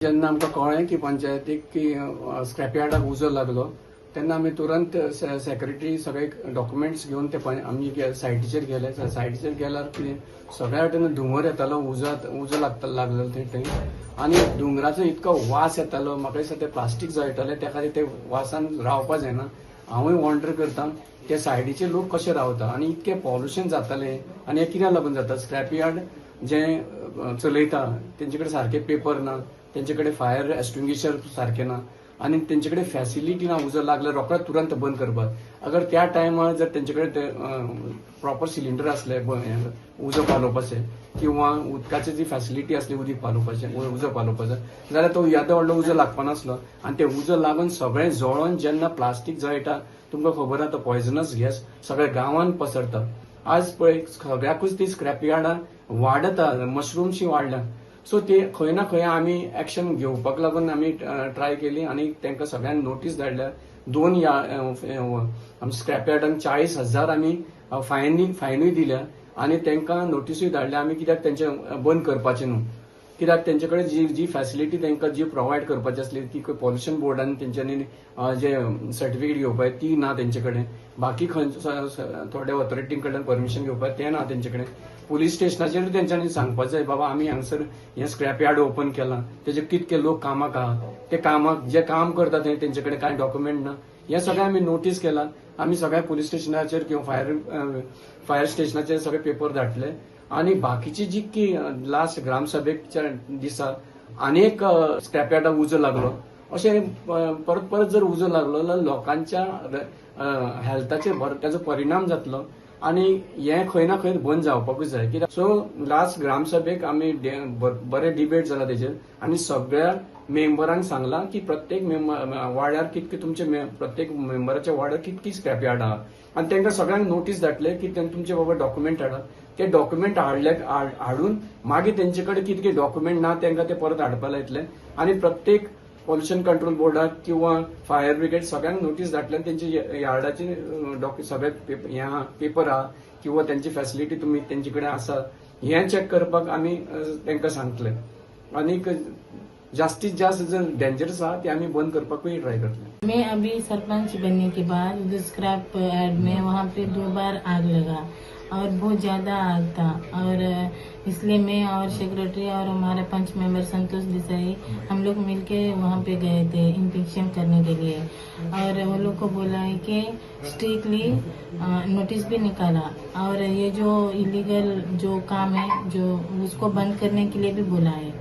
जेन्ना आमकां कळ्ळें की पंचायतीक की स्क्रॅप यार्डाक उजो लागलो तेन्ना आमी तुरंत सेक्रेटरी सगळे डॉक्युमेंट्स घेवन ते आमी सायटीचेर गेले. सायटीचेर गेल्यार कितें, सगळ्या वटेन धुंवर येतालो, उजो लागलेलो थंय थंय आनी धुंवराचो इतको वास येतालो. म्हाका दिसता ते प्लास्टीक जळटाले, त्या खातीर ते वासान रावपा जायना. हांवूय वॉन्डर करता ते सायडीचे लोक कशे रावता आनी इतकें पॉल्युशन जातालें. आनी हें कित्याक लागून जाता? स्क्रॅप यार्ड जे चलयता तेंचे कडेन सारके पेपर ना, तेंचे कडेन फायर एक्सटिंग्विशर सारकें ना आनी तेंचे कडेन फॅसिलिटी ना उजो लागल्यार रोखडो तुरंत बंद करपाक. अगर त्या टायमार जर तेंचे कडेन ते प्रॉपर सिलिंडर आसले उजो पालोवपाचे किंवा उदकाची जी फॅसिलिटी आसली उदीक पालोवपाचें, उजो पालोवपाचो, जाल्यार तो येदो व्हडलो उजो लागपा नासलो. आनी ते उजो लागून सगळें जळोन जेन्ना प्लास्टीक जळटा, तुमकां खबर आहा, तो पॉयझनस गॅस सगळ्या गांवांत पसरता. आज पळय सगळ्याकूच ती स्क्रॅप यार्डां वाडता, मशरूमशी वाडल्या. सो ते खंय ना खंय आमी एक्शन घेवपाक लागून आमी ट्राय केली आनी तांकां सगळ्यांक नोटीस धाडल्या. दोन आमी स्क्रॅप यार्डांक 40,000 आमी फायनूय दिल्या आनी तांकां नोटिसूय धाडल्या आमी, कित्याक तेंचे बंद करपाचें न्हू, कित्याक तेंचे कडेन जी जी फॅसिलिटी तांकां जी प्रोवायड करपाची आसली ती पॉल्युशन बोर्डान तेंच्यांनी जे सर्टिफिकेट घेवपाक ती ना तेंचे कडेन. बाकी खंय थोड्या ऑथॉरिटी कडल्यान परमिशन घेवपाक तें ना तेंचे कडेन. पुलीस स्टेशनाचेर तेंच्यांनी सांगपाक जाय, बाबा आमी हांगसर हें स्क्रॅप यार्ड ओपन केलां, तेजे कितके लोक कामाक आहा, ते कामाक जे काम करता ते तेंचे कडेन कांय डॉक्युमेंट ना. हें सगळें आमी नोटीस केलां. आमी सगळ्या पुलीस स्टेशनाचेर किंवा फायर स्टेशनाचेर सगळे पेपर धाडले. आनी बाकीची जी की लास्ट ग्रामसभेच्या दिसा आनी एक स्क्रॅप यार्डाक उजो लागलो. अशें परत परत जर उजो लागलो जाल्यार लोकांच्या हेल्थाचेर ताचो परिणाम जातलो आनी हें खंय ना खंय बंद जावपाकूच जाय. कित्याक सो लास्ट ग्रामसभेक आमी बरे डिबेट जाला तेजेर आनी सगळ्या मेंबरांक सांगलां की प्रत्येक वाड्यार कितके तुमचे प्रत्येक मेंबराच्या वाड्यार कितकी स्क्रॅप यार्ड आहा आनी तांकां सगळ्यांक नोटीस धाडले की तुमचे बाबा डॉक्युमेंट हाडा. ते डॉक्युमेंट हाडले, हाडून मागीर तेंचे कडेन कितके डॉक्युमेंट ना तांकां ते परत हाडपा लायतले. आनी प्रत्येक पॉल्युशन कंट्रोल बोर्डाक किंवा फायर ब्रिगेड सगळ्यांक नोटीस धाडले आनी तेंचे यार्डाचे सगळे हे आहा, पेपर आहा किंवा तेंची फॅसिलिटी तुमी तेंचे कडेन आसा हें चॅक करपाक आमी तांकां सांगतले. आनीक जास्तीत जास्त जर डेंजरस आहा ते आमी बंद करपाकूय ट्राय करतले. मैं अभी सरपंच बनने के बाद स्क्रैप यार्ड में वहाँ पे दो बार आग लगा और बहुत ज़्यादा आग था और इसलिए मैं और सेक्रेटरी और हमारे पंच मेंबर संतोष देसाई, हम लोग मिलके वहाँ पे गए थे इंस्पेक्शन करने के लिए और वो लोग को बोला है कि स्ट्रिक्टली नोटिस भी निकाला और ये जो इलीगल जो काम है जो उसको बंद करने के लिए भी बोला है.